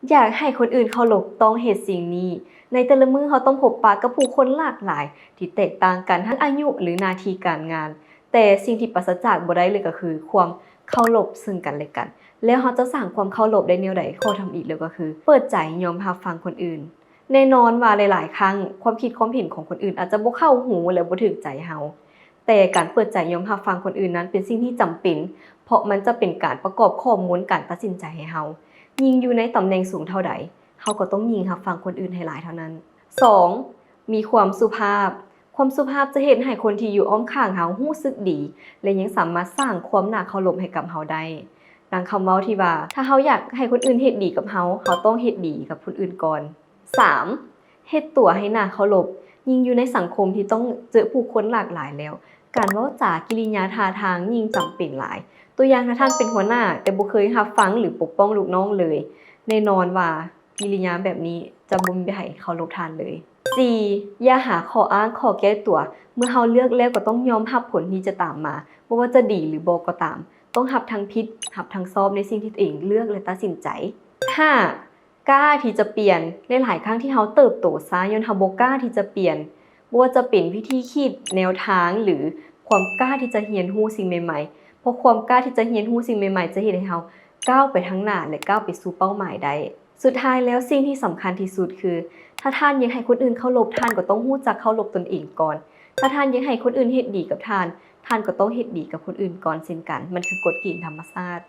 ຢາກໃຫ້ຄົນອື່ນເຄົາລົບ ຕ້ອງເຮັດສິ່ງນີ້. ໃນແຕ່ລະມື້ເຮົາຕ້ອງພົບປະກັບຜູ້ຄົນຫຼາກຫຼາຍທີ່ແຕກຕ່າງກັນ ທັງອາຍຸ ຫຼື ໜ້າທີ່ການງານ, ແຕ່ສິ່ງທີ່ປາສະຈາກບໍ່ໄດ້ເລີຍກໍຄືຄວາມເຄົາລົບເຊິ່ງກັນແລະກັນ. ແລ້ວເຮົາຈະສ້າງຄວາມເຄົາລົບໄດ້ແນວໃດ? ຂໍ້ທຳອິດເລີຍກໍຄື ເປີດໃຈຍອມຮັບຟັງຄົນອື່ນ. ແນ່ນອນວ່າຫຼາຍໆຄັ້ງ ຄວາມຄິດຄວາມເຫັນຂອງຄົນອື່ນອາດຈະບໍ່ເຂົ້າຫູ ແລະ ບໍ່ຖືກໃຈເຮົາ, ແຕ່ການເປີດໃຈຍອມຮັບຟັງຄົນອື່ນນັ້ນເປັນສິ່ງທີ່ຈຳເປັນ, ເພາະມັນຈະເປັນການປະກອບຂໍ້ມູນການຕັດສິນໃຈໃຫ້ເຮົາ. ຍິ່ງຢູ່ໃນຕຳແໜ່ງສູງເທົ່າໃດ, ເຮົາກໍຕ້ອງຍິ່ງຮັບຟັງຄົນອື່ນໃຫ້ຫຼາຍເທົ່ານັ້ນ. ສອງ, ມີຄວາມສຸພາບ. ຄວາມສຸພາບຈະເຮັດໃຫ້ຄົນທີ່ຢູ່ອ້ອມຂ້າງເຮົາຮູ້ສຶກດີ ແລະ ຍັງສາມາດສ້າງຄວາມໜ້າເຄົາລົບໃຫ້ກັບເຮົາໄດ້. ດັ່ງຄຳເວົ້າທີ່ວ່າ ຖ້າເຮົາຢາກໃຫ້ຄົນອື່ນເຮັດດີກັບເຮົາ, ເຮົາຕ້ອງເຮັດດີກັບຄົນອື່ນກ່ອນ. ສາມ, ເຮັດຕົວໃຫ້ໜ້າເຄົາລົບ. ຍິ່ງຢູ່ໃນສັງຄົມທີ່ຕ້ອງເຈີຜູ້ຄົນຫຼາກຫຼາຍແລ້ວ, ການເວົ້າຈາ, ກິລິຍາທ່າທາງຍິ່ງຈຳເປັນຫຼາຍ. ຕົວຢ່າງ, ຖ້າທ່ານເປັນຫົວໜ້າ ແຕ່ບໍ່ເຄີຍຮັບຟັງ ຫຼື ປົກປ້ອງລູກນ້ອງເລີຍ, ແນ່ນອນວ່າ ກິລິຍາແບບນີ້ຈະບໍ່ມີໃຜເຄົາລົບທ່ານເລີຍ. ສີ່, ຢ່າຫາຂໍ້ອ້າງ, ຂໍ້ແກ້ຕົວ. ເມື່ອເຮົາເລືອກແລ້ວກໍຕ້ອງຍອມຮັບຜົນທີ່ຈະຕາມມາ, ບໍ່ວ່າຈະດີຫຼືບໍ່ກໍຕາມ. ຕ້ອງຮັບທັງຜິດ, ຮັບທັງຊອບໃນສິ່ງທີ່ຕົວເອງເລືອກ ແລະ ຕັດສິນໃຈ. ຫ້າ, ກ້າທີ່ຈະປ່ຽນ. ຫຼາຍໆຄັ້ງທີ່ເຮົາເຕີບໂຕຊ້າ ຍ້ອນເຮົາບໍ່ກ້າທີ່ຈະປ່ຽນ. ບໍ່ວ່າຈະເປັນວິທີຄິດ, ແນວທາງ ຫຼື ຄວາມກ້າທີ່ຈະຮຽນຮູ້ສິ່ງໃໝ່ໆ. ເພາະຄວາມກ້າທີ່ຈະຮຽນຮູ້ສິ່ງໃໝ່ໆ ຈະເຮັດໃຫ້ເຮົາກ້າວໄປທາງໜ້າ ແລະ ກ້າວໄປສູ່ເປົ້າໝາຍໄດ້. ສຸດທ້າຍແລ້ວ, ສິ່ງທີ່ສຳຄັນທີ່ສຸດຄື ຖ້າທ່ານຢາກໃຫ້ຄົນອື່ນເຄົາລົບ, ທ່ານກໍຕ້ອງຮູ້ຈັກເຄົາລົບຕົນເອງກ່ອນ. ຖ້າທ່ານຢາກໃຫ້ຄົນອື່ນເຮັດດີກັບທ່ານ, ທ່ານກໍຕ້ອງເຮັດດີກັບຄົນອື່ນກ່ອນເຊັ່ນກັນ. ມັນຄືກົດເກນທຳມະຊາດ.